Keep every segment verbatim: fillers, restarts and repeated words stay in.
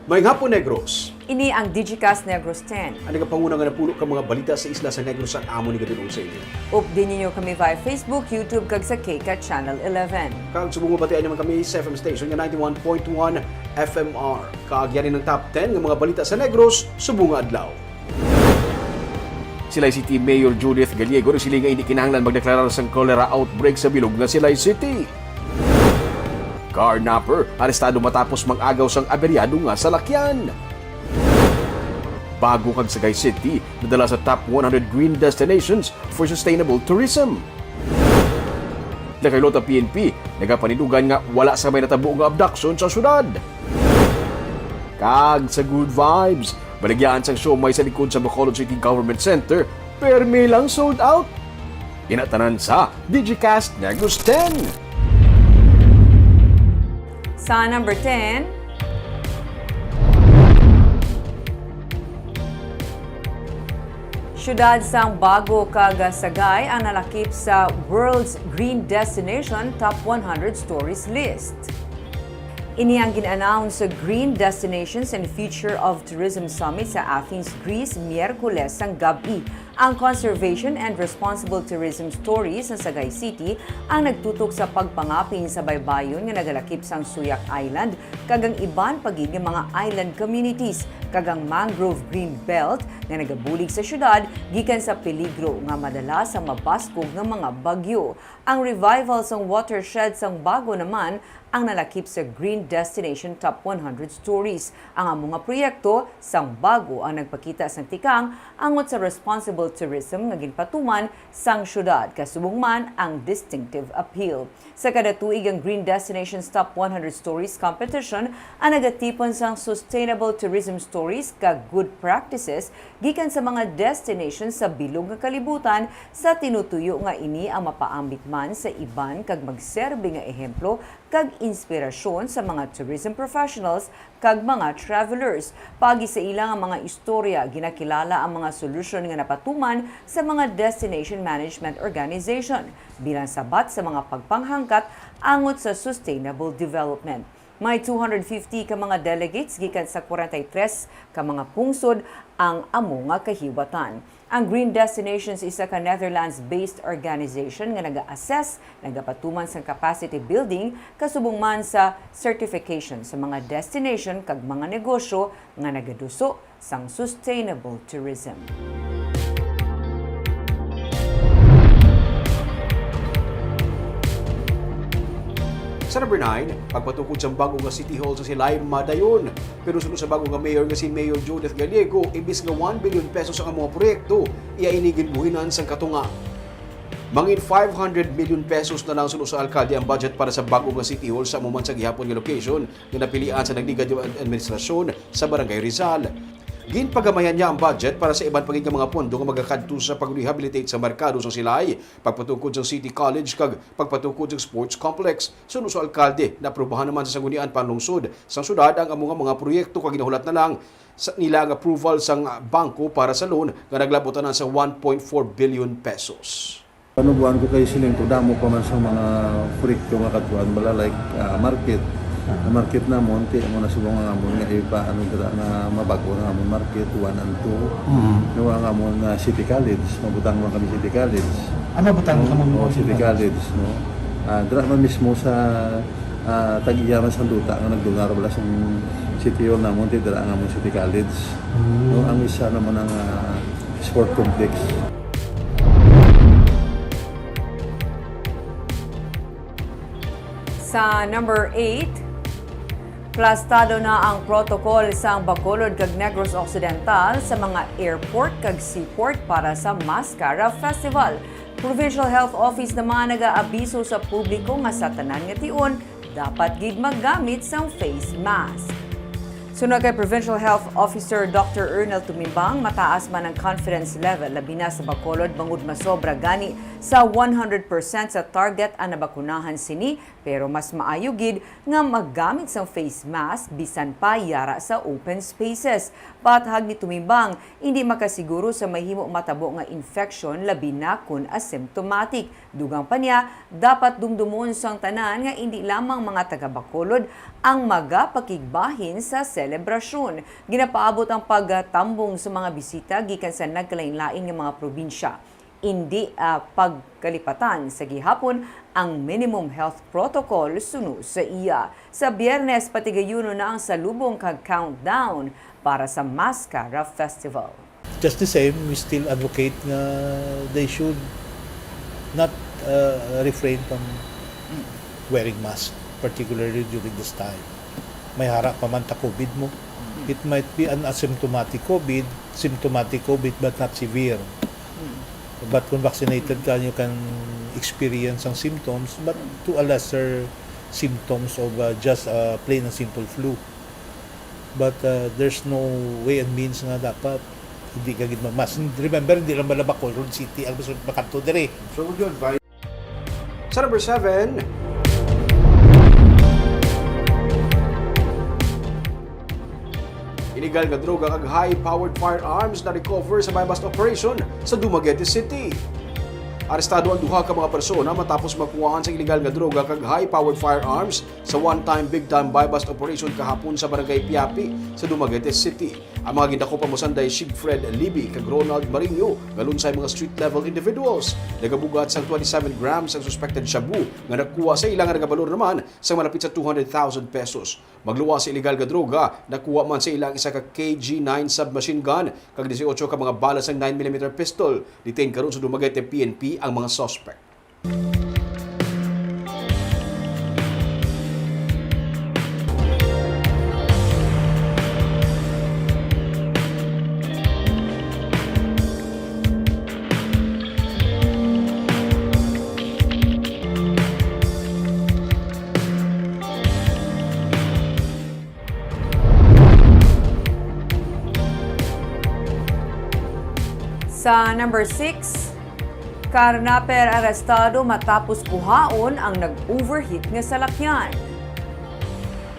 Maayong hapon, Negros. Ini ang Digicast Negros ten. Ang nagapanguna nga napulo ka mga balita sa isla sa Negros ang amon igadul-ong sa inyo. Updi ninyo kami via Facebook, YouTube, kag sa KCAT Channel eleven. Kag subong mabatian naman kami sa F M station nga ninety-one point one F M R. Kag yari ang top ten nga mga balita sa Negros subong nga adlaw. Silay City Mayor Judith Gallego nagsiling nga hindi kinahanglan magdeklarar sang cholera outbreak sa bilog nga Silay City. Carnapper arestado matapos mag-agaw sang aberyado nga salakyan. Bago kag Sagay City nadala sa top one hundred green destinations for sustainable tourism. La Carlota P N P nagapanindugan nga wala sa may natabo nga abduction sa syudad. Kag sa Good Vibes, baligyaan sang siomay sa likod sa Bacolod City Government Center, permi lang sold out. Ina tanan sa Digicast Negros ten. Sa number ten, Siyudad sang Bago kag Sagay ang nalakip sa World's Green Destination Top one hundred Stories list. Ini ang gin-announce sa Green Destinations and Future of Tourism Summit sa Athens, Greece, Miyerkules sang gab-i. Ang Conservation and Responsible Tourism Stories sa Sagay City ang nagtutok sa pagpangapin sa baybayon nga nagalakip sang Suyak Island kag ang iban pa gid nga mga island communities kag ang mangrove green belt nga nagabulig sa siyudad gikan sa peligro nga madala sa mabaskog nga mga bagyo. Ang revival sang watershed sang Bago naman ang nalakip sa Green Destination Top one hundred Stories. Ang amo nga proyekto sang Bago ang nagpakita sang tikang angot sa responsible tourism nga ginpatuman sang siyudad, kasubong man ang distinctive appeal. Sa kada tuig, ang Green Destinations Top one hundred Stories Competition ang nagatipon sang sustainable tourism stories kag good practices gikan sa mga destination sa bilog nga kalibutan, sa tinutuyo nga ini ang mapaambit man sa iban kag magserbi nga ehemplo kag inspirasyon sa mga tourism professionals kag mga travelers. Paagi sa ila nga mga istorya, ginakilala ang mga solusyon nga napatuman sa mga destination management organization bilang sabat sa mga pagpanghangkat angot sa sustainable development. May two hundred fifty ka mga delegates gikan sa kwarenta y tres ka mga pungsod ang amo nga kahiwatan. Ang Green Destinations isa ka Netherlands-based organization nga naga-assess, nagapatuman sang capacity building, kasubong man sa certification sa mga destination kag mga negosyo nga nagaduso sang sustainable tourism. Sa number nine, pagpatukod sang bago nga City Hall sa Silay madayon. Pero suno sa bago nga mayor nga si Mayor Judith Gallego, imbis nga one billion pesos ang mga proyekto, iya ini ginbuhinan sang katunga. Mangin five hundred million pesos na lang suno sa alkalde ang budget para sa bago nga City Hall sa amo man sa gihapon nga location nga napilian sa nagligad nga administrasyon sa Barangay Rizal. Ginpagamayan niya ang budget para sa iban pa gid nga mga pondo nga magakadto sa pag-rehabilitate sa merkado sa Silay, pagpatukod sa City College kag pagpatukod sa sports complex. Suno sa alkalde, naaprubahan naman sa Sangguniang Panlungsod sang syudad ang amo nga mga proyekto kag ginahulat na lang sa nila ang approval sang bangko para sa loan nga naglabot tanan sa one point four billion pesos. Panuboan ko kay siling ko, damo pa man sang mga proyekto nga kadtuan bala, like, ah, market. Ah. Ang market namon, ti amo na subong nga amon nga ipa-, ano dira nga mabag-o na amon market one and two. Mm. Nga ang amon nga City College, mabutang man kami City College. Ah, mabutang kamo Oo, mo City College, no? Ah, dira man mismo sa, ah, tag-iya man sang duta nga nagdunar bala sang City Hall namon, ti dira ang amon City College. Mm. No, ang isa naman ang, ah, sport complex. Sa number eight, plastado na ang protocol sang Bacolod kag Negros Occidental sa mga airport kag seaport para sa Mascara Festival. Provincial Health Office naman nagaabiso sa publiko nga sa tanan nga tion, dapat gid maggamit sang face mask. Suno kay Provincial Health Officer Doctor Ernel Tumimbang, mataas man ang confidence level, labi na sa Bacolod, bangod masobra gani sa one hundred percent sa target ang nabakunahan sini, pero mas maayo gid nga maggamit sang face mask bisan pa yara sa open spaces. Pathag ni Tumimbang, indi makasiguro sa mahimo matabo nga infection, labi na kon asymptomatic. Dugang pa niya, dapat dumdumon sang tanan nga indi lamang mga taga-Bacolod ang magapakigbahin sa selebrasyon. Ginapaabot ang pagtambong sa mga bisita gikan sa nagkalainlain nga mga probinsya. Indi, ah, pagkalipatan sa gihapon ang minimum health protocol suno sa iya. Sa Biyernes, patigayunon na ang salubong kag countdown para sa Mascara Festival. Just the same, we still advocate nga they should not, uh, refrain from wearing mask, particularly during this time. May hara pa man ta COVID mo. It might be an asymptomatic COVID, symptomatic COVID but not severe. But kung vaccinated ka, you can experience ang symptoms, but to a lesser symptoms of, uh, just, uh, plain and simple flu. But, uh, there's no way and means nga dapat hindi ka gid ma-mask. Remember, hindi lang bala Bacolod City ang gusto makadto diri. So, would you advise? Sa number seven, illegal nga droga kag high-powered firearms na recover sa buy-bust operation sa Dumaguete City. Arestado ang duha ka mga persona matapos makuhaan sa illegal nga droga kag high-powered firearms sa one-time, big-time buy-bust operation kahapon sa Barangay Piapi sa Dumaguete City. Ang mga gindakop amo sanday Siegfred Libby kag Ronald Marino nga lunsay mga street-level individuals. Nagabugat sang twenty-seven grams ang suspected shabu nga nakuha sa ila nga nagabalor naman sang malapit sa two hundred thousand pesos. Magluwas sa illegal nga droga, nakuha man sa ila ang isa ka K G nine submachine gun kag dieciocho ka mga bala sang nine millimeter pistol. Detained karon sa Dumaguete P N P ang mga suspect. Sa number six, carnapper arestado matapos kuhaon ang nag-overheat nga salakyan.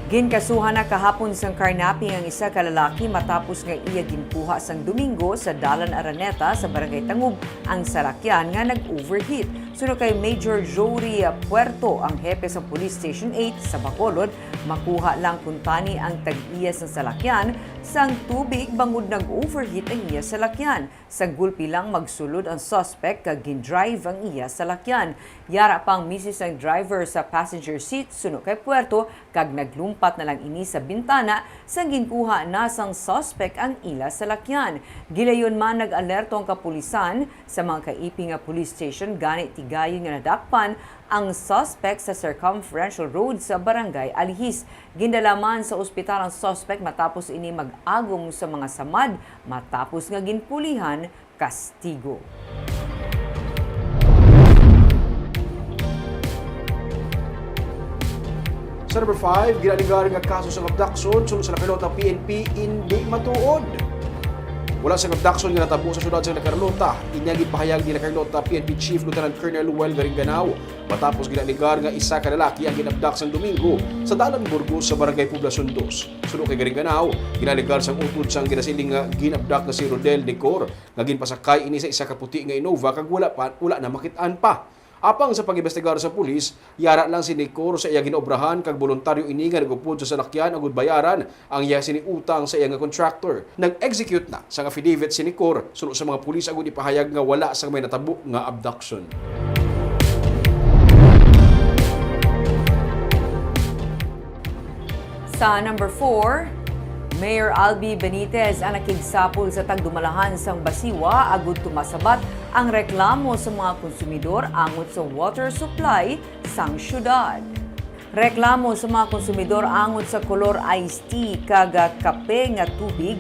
Ginkasuhan na kahapon sang carnapping ang isa ka lalaki matapos nga iya ginkuha sang Domingo sa Dalan Araneta sa Barangay Tangub ang salakyan nga nag-overheat. Suno kay Major Jory Puerto, ang hepe sa Police Station eight sa Bacolod, makuha lang kuntani ang tag-iya sang salakyan sang tubig bangod nag-overheat ang iya salakyan. Sa gulpi lang magsulod ang suspect kag gindrive ang iya salakyan. Yara pa ang misis sang driver sa passenger seat suno kay Puerto kag naglumpat na lang ini sa bintana sang ginkuha na sang suspect ang ila salakyan. Gilayon man nag-alerto ang kapulisan sa mga kaipi nga police station gani tigayon nga nadakpan ang suspect sa Circumferential Road sa Barangay Alihis. Gindala man sa ospital ang suspect matapos ini mag-agom sa mga samad matapos nga ginpulihan kastigo. Sa number five, ginaalegar nga kaso sang abduction suno sa La Carlota P N P indi matuod. Wala sang abduction nga natabo sa siyudad sang La Carlota. Inya ginpahayag ni La Carlota P N P Chief Lieutenant Colonel Well Garinganao matapos ginaalegar nga isa ka lalaki ang gin-abduct sang Domingo sa Dalan Burgos sa Barangay Poblacion Dos. Suno kay Garinganao, ginaalegar sang utod sang ginasiling nga gin-abduct nga si Rodel Decor nga ginpasakay ini sa isa ka puti nga Innova kag wala pa, wala na makit-an pa. Apang sa pag-imbestigar sa pulis, yara lang si Nicor sa iya ginaobrahan kag boluntaryo ini nga nag-upod sa salakyan agud bayaran ang iya sini utang sa iya nga contractor. Nag-execute na sang affidavit si Nicor suno sa mga pulis agud ipahayag nga wala sang may natabo nga abduction. Sa number four, Mayor Albi Benitez ang nakigsapol sa tagdumalahan sang Basiwa agud tumasabat ang reklamo sa mga konsumidor angot sa water supply sang syudad. Reklamo sa mga konsumidor angot sa kolor iced tea kag, ah, kape nga tubig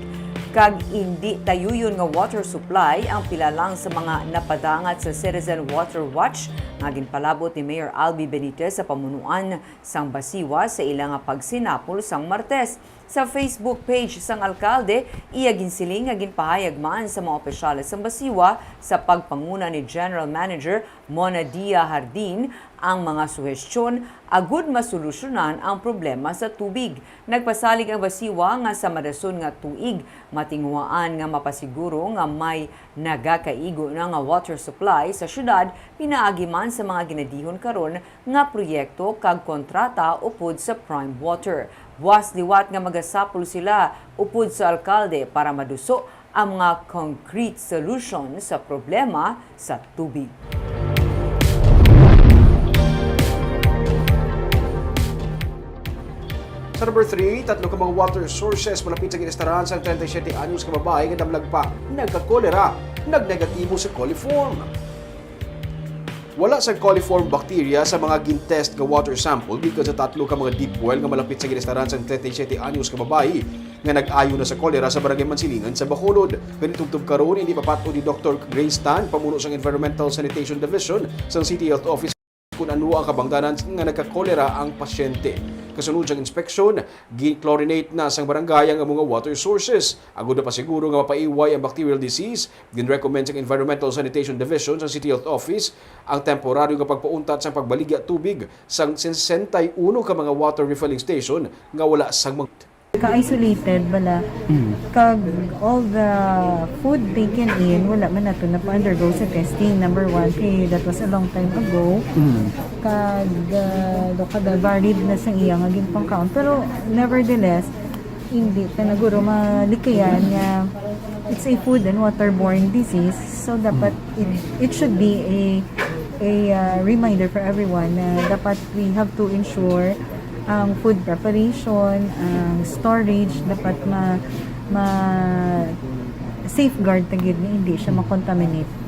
kag indi tayuyon nga water supply ang pila lang sa mga napadangat sa Citizen Water Watch nga ginpalabot ni Mayor Albi Benitez sa pamunuan sang Basiwa sa ila nga pagsinapol sang Martes. Sa Facebook page sang alkalde, iya ginsiling nga ginpahayag man sa mga opisyales sang Basiwa sa pagpanguna ni General Manager Mona Dia Jardin ang mga suhestyon agud masolusyonan ang problema sa tubig. Nagpasalig ang BACIWA nga sa madason nga tuig, matinguhaan nga mapasiguro nga may nagakaigo na nga water supply sa syudad, pinaagi man sa mga ginadihon karon nga proyekto kag kontrata upod sa Prime Water. Buas liwat nga magasapol sila upod sa alkalde para maduso ang mga concrete solution sa problema sa tubig. Sa number three, tatlo ka mga water sources malapit sa ginestaran sang treinta y siete anyos ka babayi nga damlag pa nagkakolera, nagnegatibo sa coliform. Wala sang coliform bacteria sa mga gin-test nga water sample gikan sa tatlo ka mga deep well nga malapit sa ginestaran sang treinta y siete anyos ka babayi nga nag-ayo na sa kolera sa Barangay Mansilingan sa Bacolod. Gani tubtob karon, hindi pa pat-on ni Doktor Grace Tan, pamuno sang Environmental Sanitation Division sang City Health Office, kung ano ang kabangdanan nga nagkakolera ang pasyente. Kasunod sang inspeksyon, gin-chlorinate na sang barangay ang amo nga water sources. Agud mapasiguro nga mapaiway ang bacterial disease, gin-recommend sang Environmental Sanitation Division sang City Health Office ang temporaryo nga pagpauntat sang pagbaligya tubig sang sesenta y uno ka mga water refilling station nga wala sang mga Ka-isolated bala. Mm. Kag all the food taken in, wala man nato na pa-undergo sa testing. Number one, kay that was a long time ago. Mm. Kag, uh, do kada varied na sa iya nga ginpangkaon. Pero nevertheless, hindi ta na guro malikayan nga it's a food and waterborne disease. So dapat it, it should be a a, uh, reminder for everyone na dapat we have to ensure ang food preparation, ang storage, dapat ma, ma safeguard ta gid nga hindi siya ma-contaminate.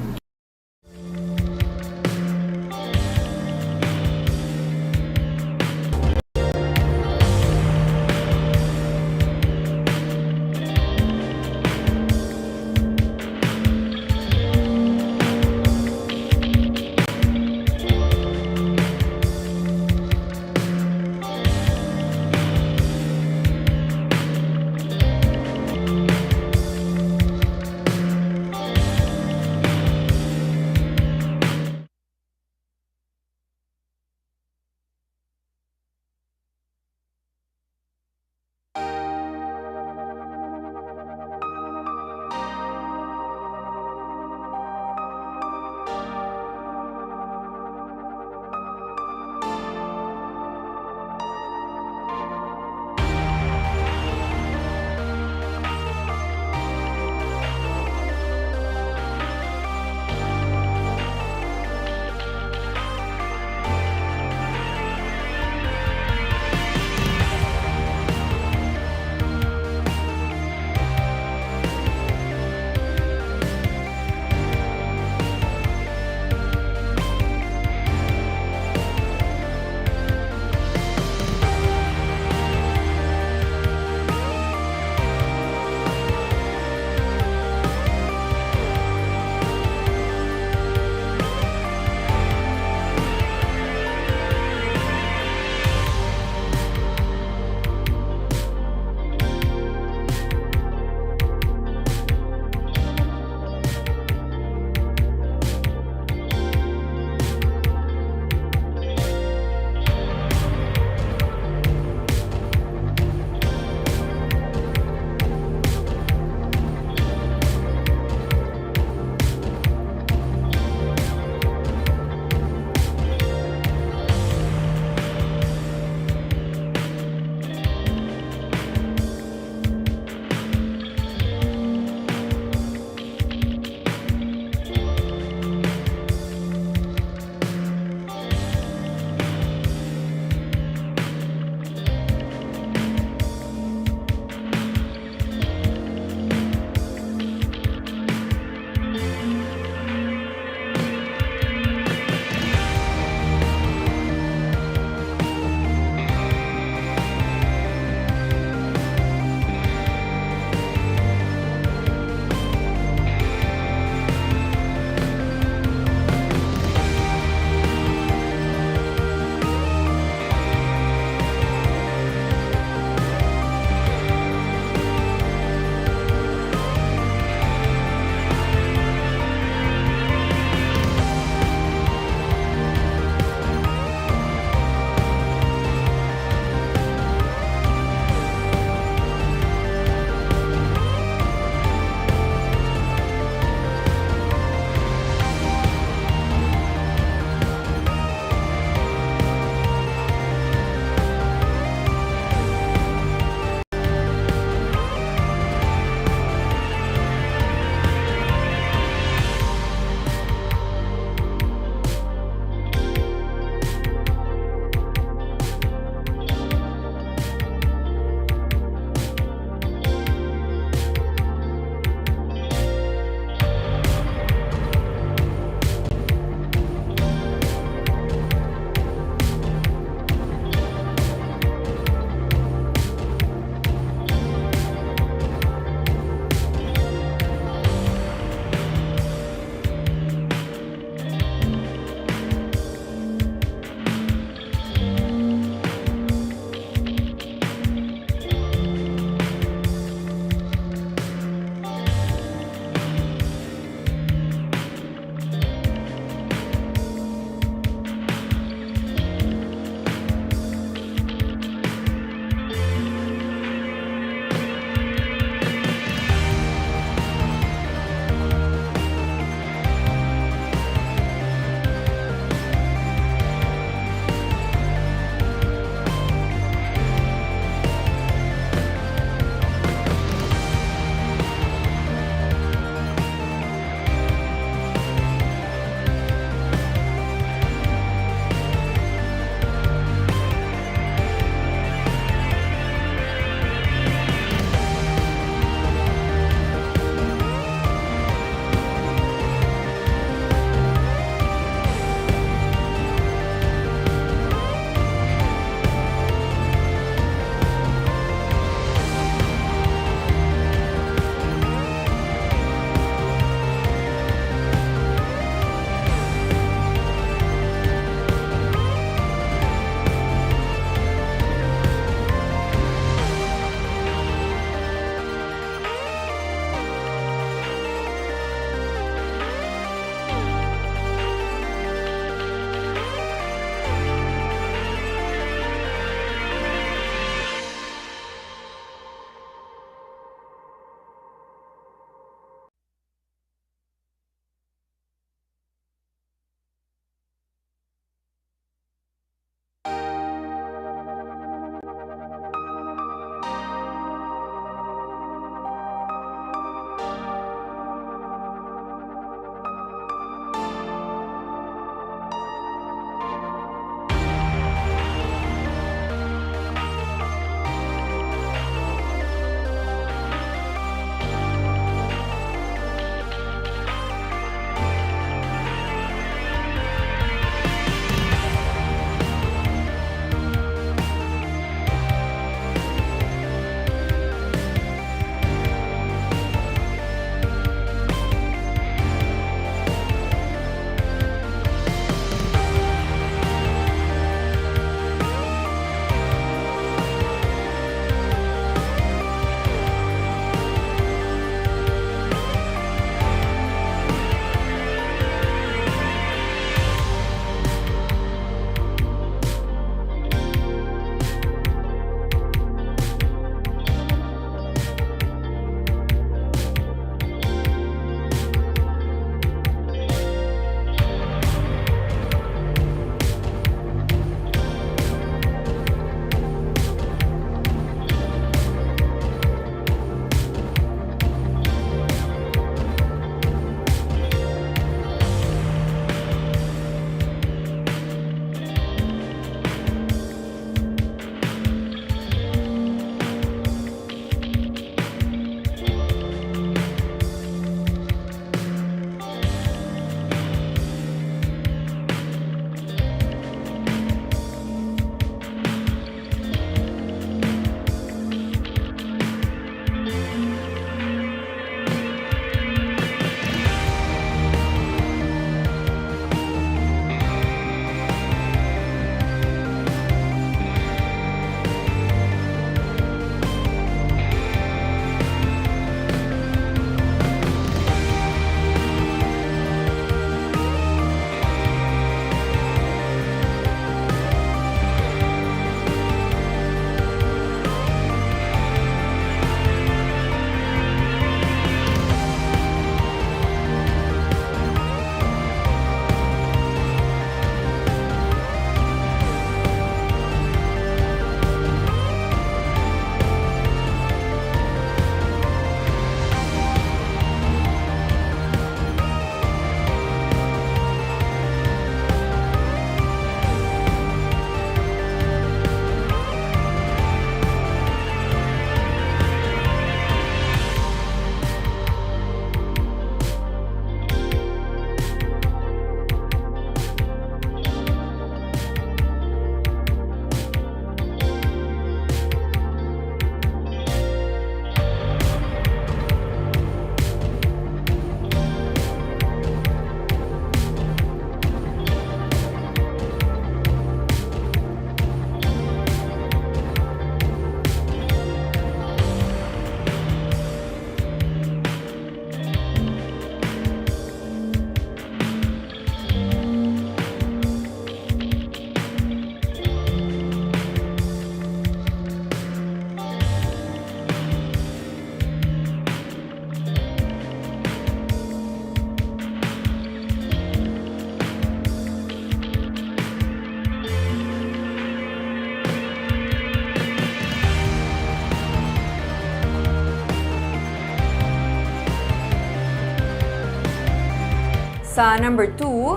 Sa number two,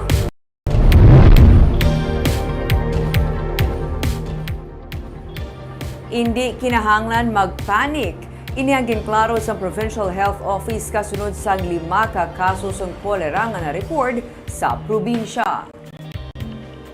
indi kinahanglan mag-panic. Ini ang ginklaro sa Provincial Health Office kasunod sang lima ka kaso sang kolera nga na-record sa probinsya.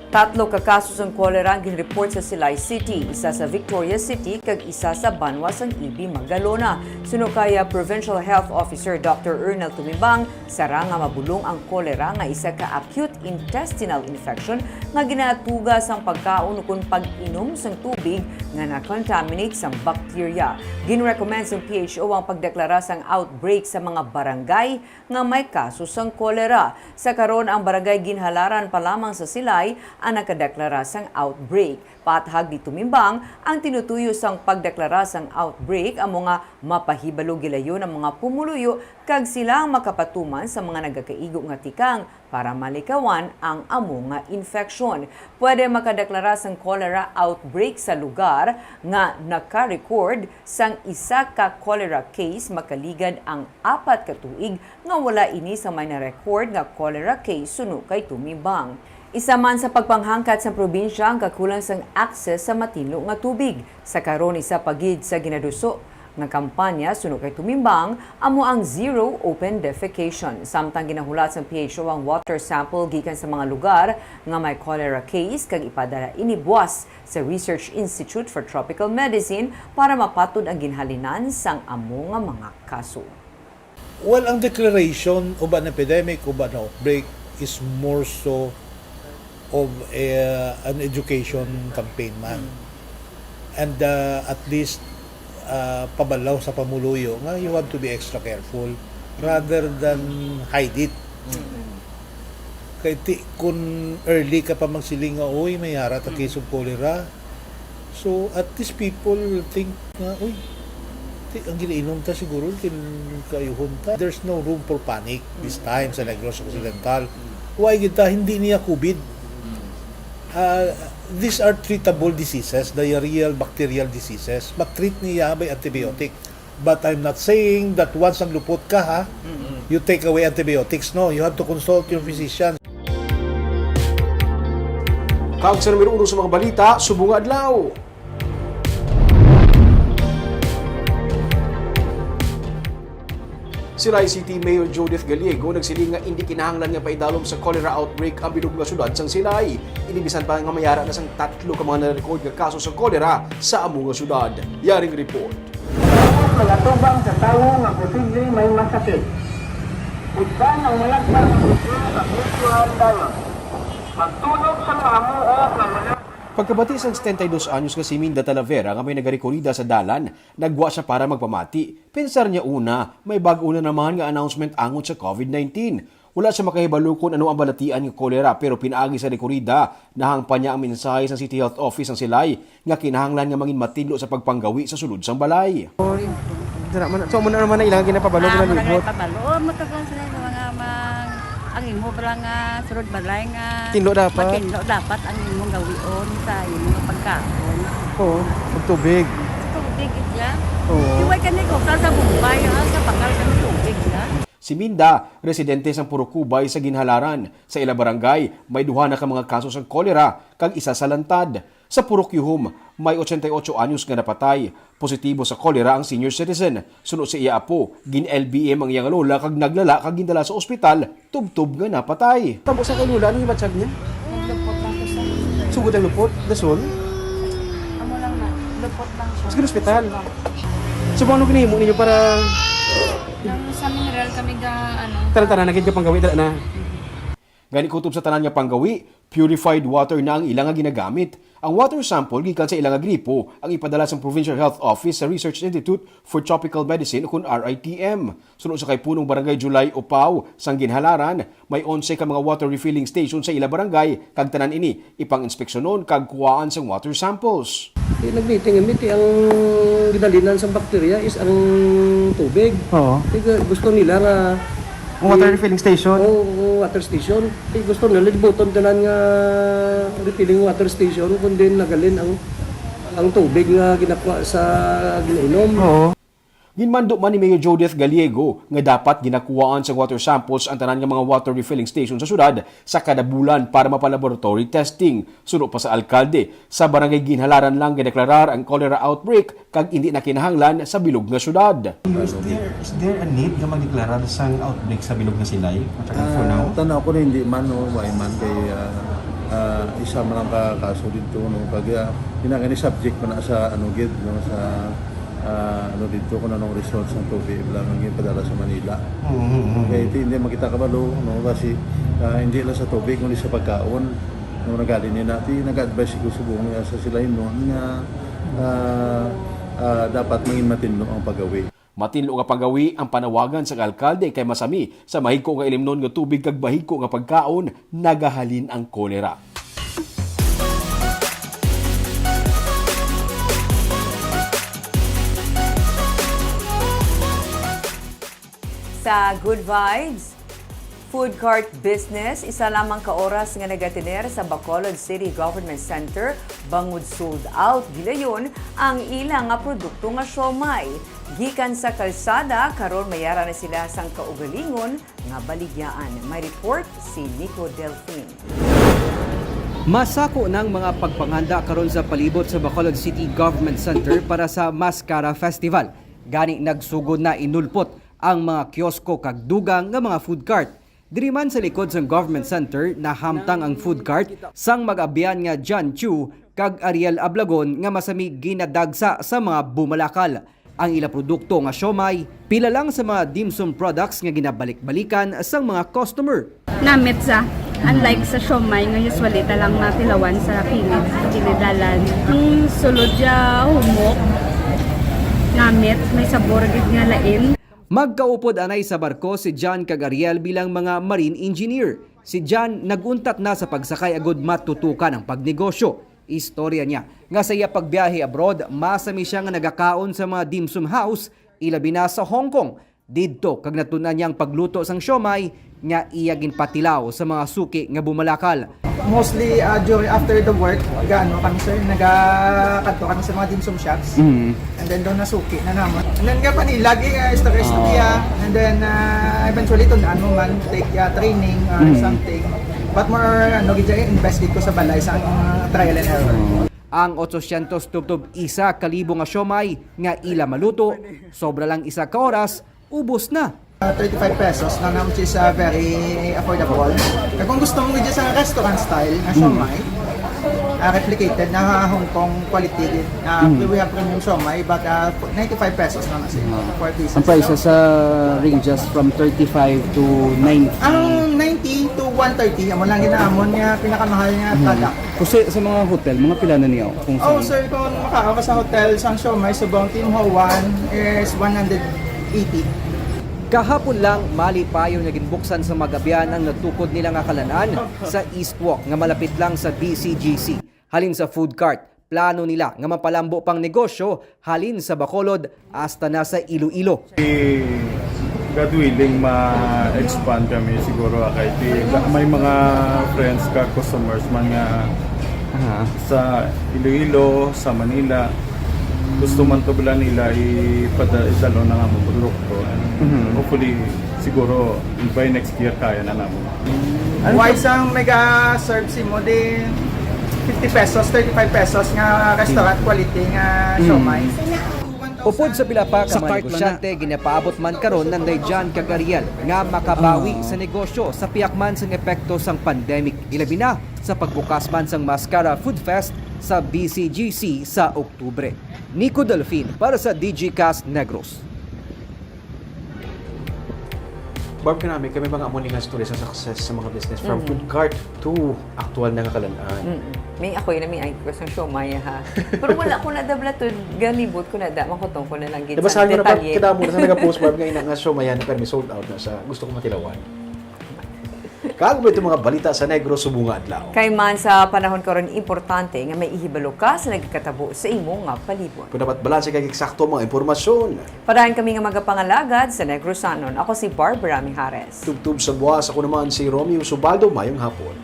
Tatlo ka kaso sang kolera ang ginreport sa Silay City, isa sa Victoria City, kag isa sa banwa sang Ibi, Magalona. Suno kay, ah, Provincial Health Officer Doctor Ernel Tumimbang, sara nga mabulong ang kolera nga isa ka acute intestinal infection nga ginatuga sang pagkaon ukon pag-inom sang tubig nga na-contaminate sang bakterya. Ginrecommend sang P H O ang pagdeklara sang outbreak sa mga barangay nga may kaso sang kolera. Sa karon, ang barangay Ginhalaran pa lamang sa Silay ang nakadeklara sang outbreak. Paathag ni Tumimbang, ang tinutuyo sang pagdeklara sang outbreak amo nga mapahibalo gilayon ang mga pumuluyo kag sila ang makapatuman sa mga nagakaigo nga tikang para malikawan ang amo nga infeksyon. Pwede makadeklara sang cholera outbreak sa lugar nga naka-record sang isa ka cholera case makaligad ang apat ka tuig nga wala ini sa may na-record nga cholera case, suno kay Tumimbang. Isa man sa pagpanghangkat sang probinsya ang kakulang sang access sa matinlo nga tubig. Sa karon, isa pa gid sa ginaduso nga kampanya, suno kay Tumimbang, amo ang Zero Open Defecation. Samtang ginahulat sang P H O ang water sample gikan sa mga lugar nga may cholera case kag ipadala ini buas sa Research Institute for Tropical Medicine para mapatod ang ginhalinan sang amo nga mga kaso. Well, ang declaration of an epidemic, of an outbreak, is more so of a, an education campaign man. And uh, at least uh, pabalaw sa pamuluyo nga you have to be extra careful rather than hide it. Kay ti, kung early ka pa magsiling nga, "Uy, may ara ta case of cholera." So, at least people will think nga, "Uy, ti, ang ginainom ta siguro, kin-, kaayuhon ta." There's no room for panic this time sa Negros Occidental. Why gid ta, hindi niya COVID. Ah, these are treatable diseases, diarrheal, bacterial diseases. Ma-treat niya by antibiotic. But I'm not saying that once naglupot ka, ha, you take away antibiotics. No, you have to consult your physician. Kag sa numero uno sa mga balita, subong nga adlaw. Silay City Mayor Judith Gallego nagsiling nga indi kinahanglan nga paidalom sa cholera outbreak ang bilog nga syudad sang Silay. Ini bisan pa nga may ara na sang tatlo ka mga na-record nga kaso sa cholera sa amo nga syudad. Yaring report. Mga tubang sa tawo nga posible may masakit. Butban ang malagpa nga butbon sa mutual dayon. Magtulog sa maamo o nga wala. Pagkabati sang setenta y dos anyos nga si Minda Talavera nga may nagarekorida sa dalan, nagwa siya para magpamati. Pensar niya una, may bag-o na naman nga announcement angot sa COVID nineteen. Wala siya makahibalo kon ano ang balatian nga kolera, pero pinaagi sa rekorida, nahangpan niya ang mensahe sa City Health Office sang Silay nga kinahanglan nga mangin matinlo sa pagpanggawi sa sulod sang balay. Dira man, so, amo na naman na ilang ginapabalo, ah, ginalibot. Pabalo. Oh, matagal sila yung mga mang, ang imo pala nga, sulod balay nga. Tinlo dapat. Matinlo dapat ang imong gawion sa imong pagkaon. Oo, magtubig. Tubig, ya. Oo. Iway kani ko sa, sa Bombay, ha, sa bakal kani tubig, ya. Si Minda, residente sang Purok Kubay sa Ginhalaran. Sa ila barangay, may duha na ka mga kaso sang kolera kag isa sa lantad. Sa Purok Yuhom, may ochenta y ocho anyos nga napatay. Positibo sa kolera ang senior citizen. Suno sa iya apo, gin-L B M ang iya nga lola kag naglala kag gindala sa ospital, tubtob nga napatay. Tabo sa kay lola, anong ibatsag niya? Sugod ang lupot, dasol? Amo lang na, lupot lang siya. Sige, ospital. So, paano ginahimo ninyo para Nang sa mineral kami ga, ano, Tanan-tanan na gid ka panggawi, dala na. Gani kutob sa tanan nga panggawi, purified water na ang ila nga ginagamit. Ang water sample gikan sa ila nga gripo ang ipadala sa Provincial Health Office sa Research Institute for Tropical Medicine ukon R I T M. Suno sa kay Punong Barangay July Opao sang Ginhalaran, may onse ka mga water refilling station sa ila barangay kag tanan ini ipang-inspeksyonon kag kuhaan sang water samples. Di nagmeeting kami, ti ang ginhalinan sang bakterya is ang tubig. Oo. Ti gusto nila nga Ang water refilling station? Oo, ang water station. Ti gusto nila libuton tanan nga refilling water station kung din nagalin ang ang tubig nga ginakuha sa ginainom. Oo. Ginmando man ni Mayor Judith Gallego nga dapat ginakuhaan sang water samples ang tanan nga mga water refilling station sa syudad sa kada bulan para mapa-laboratory testing. Suno pa sa alkalde, sa Barangay Ginhalaran lang gideklarar ang cholera outbreak kag indi na kinahanglan sa bilog nga syudad. Is there, is there a need nga magdeklarar sang outbreak sa bilog nga Silay? At saka for now? Ah, tanaw ko na hindi man, no, why man kay, ah, ah, isa man ang ka-, kaso dito, no, kag, ah, ina nga ni subject pa na sa, ano, gid, no, sa, ah, ano, dito kung anong results ng tubig lang ang ipadala sa Manila. Mm, mm, mm. Kaya ito hindi makita kabalo, no, kasi, ah, hindi lang sa tubig, kundi sa pagkaon. No, nagali ni nati, nag-advise ko subong nga sa sila noon nga, ah, ah, dapat mangin matinlo ang pagawi. Matinlo nga pagawi ang panawagan sa alkalde kay masami sa mahigko nga ilimnon nga tubig kag mahigko nga pagkaon nagahalin ang kolera. Sa Good Vibes, food cart business, isa lamang ka oras nga nagatener sa Bacolod City Government Center, bangod sold out gilayon ang ila nga produkto nga siomay. Gikan sa kalsada, karon may ara na sila sang kaugalingon nga baligyaan. May report si Nico Delfin. Masako na ang mga pagpanganda karon sa palibot sa Bacolod City Government Center para sa Mascara Festival. Gani, nagsugod na inulpot ang mga kiosko kag dugang nga mga food cart. Diri man sa likod sang Government Center, nahamtang ang food cart sang mag-abyan nga John Chu kag Ariel Ablagon nga masami ginadagsa sa mga bumalakal. Ang ila produkto nga siomay, pila lang sa mga dimsum products nga ginabalik-balikan sang mga customer. Namit sa, unlike sa siomay nga usually ta lang matilawan sa kilid, kilidalan. Ang sulod siya humok, namit, may sabor gid nga lain. Magkaupod anay sa barko si John kag Ariel bilang mga marine engineer. Si John nag-untat na sa pagsakay agud matutukan ang pagnegosyo. Istorya niya nga sa iya pagbiyahe abroad, masami siya nga nagakaon sa mga dimsum house, ilabi na sa Hong Kong. Didto kag natun-an niya ang pagluto sang siomay nga iya ginpatilaw sa mga suki nga bumalakal. Mostly, ah, during, after the work, nag-ano kami, sir, nagakadto kami sa mga dimsum shops. Mm. And then doon nasuki na naman. And then nga panilag, eh, ah, istorya-istorya. Ah. And then, ah, eventually, tun-an mo man, take, ah, training or Mm. something. But more, ano, gid siya, invest gid ko sa balay sa, ah, trial and error. Mm. Ang otsosyentos tubtob isa ka libo nga siomay nga ila maluto, sobra lang isa ka oras, ubos na. Uh, thirty-five pesos na, na, which is, uh, very affordable. Kag kung gusto mo dyan sa restaurant style na Mm. siomay, uh, replicated na Hong Kong quality, uh, Mm. we have premium siomay, but, uh, ninety-five pesos na na siya Mm. for pieces. Ang prices, uh, ranges from thirty-five to ninety. Ang ninety to one thirty, amo lang ginaamon nga pinakamahal nga Mm. product. Kasi sa mga hotel, mga pila na niya? Kung Oh, saan? Sir, kung makaon ka sa hotel, sang siomay, subong Tim Ho Wan is one hundred eighty. Kahapon lang, malipayon nga ginbuksan sa mag-abyan ang natukod nila nga kalan-an sa East Walk nga malapit lang sa B C G C. Halin sa food cart, plano nila nga mapalambo pang negosyo halin sa Bacolod hasta na sa Iloilo. Si God willing, ma-expand kami siguro, ah, kay ti-, may mga friends ka customers man nga Aha. sa Iloilo, sa Manila. Gusto man to bala nila ipada-, idalo na nga mga produkto. And Mhm. hopefully, siguro, by next year, kaya na namin. Ano Why sa- sang mega serve si mo din fifty pesos, thirty-five pesos nga restaurant quality nga Mm. siomay? Upod sa pila pa ka Sa mga cart man na. negosyante, ginapaabot man karon nanday Jan kag Ariel nga makabawi Ah. sa negosyo sa pihak man sang epekto sang pandemic, ilabi na sa pagbukas man sang Mascara Food Fest sa B C G C sa Oktubre. Nico Delfin para sa D G Cast Negros. Barb, kanami kami mga amo ni nga story sa success sa mga business, from Mm. food cart to actual na nga kalan-an. Mm-mm. May ako yun, may ay ko sa siomay, ha. Pero wala ko na dabla to, galibot ko na da, makutong ko na lang gid sa Nabasahan ko na ba, detalye. Kita mo na sa nag-post, Barb, nga ina nga siomay, ano, pero may sold out na sa gusto ko matilawan. Kag may itong mga balita sa Negros subong nga adlaw. Kay man sa panahon karon, importante nga may ihibalo ka sa nagkatabo sa imo nga palibot. Kung dapat balanse kag eksakto ang mga impormasyon. Padayon kami nga magapangalagad sa Negrosanon. Ako si Barbara Mijares. Tubtob sa buwas, ako naman si Romeo Subaldo. Mayong hapon.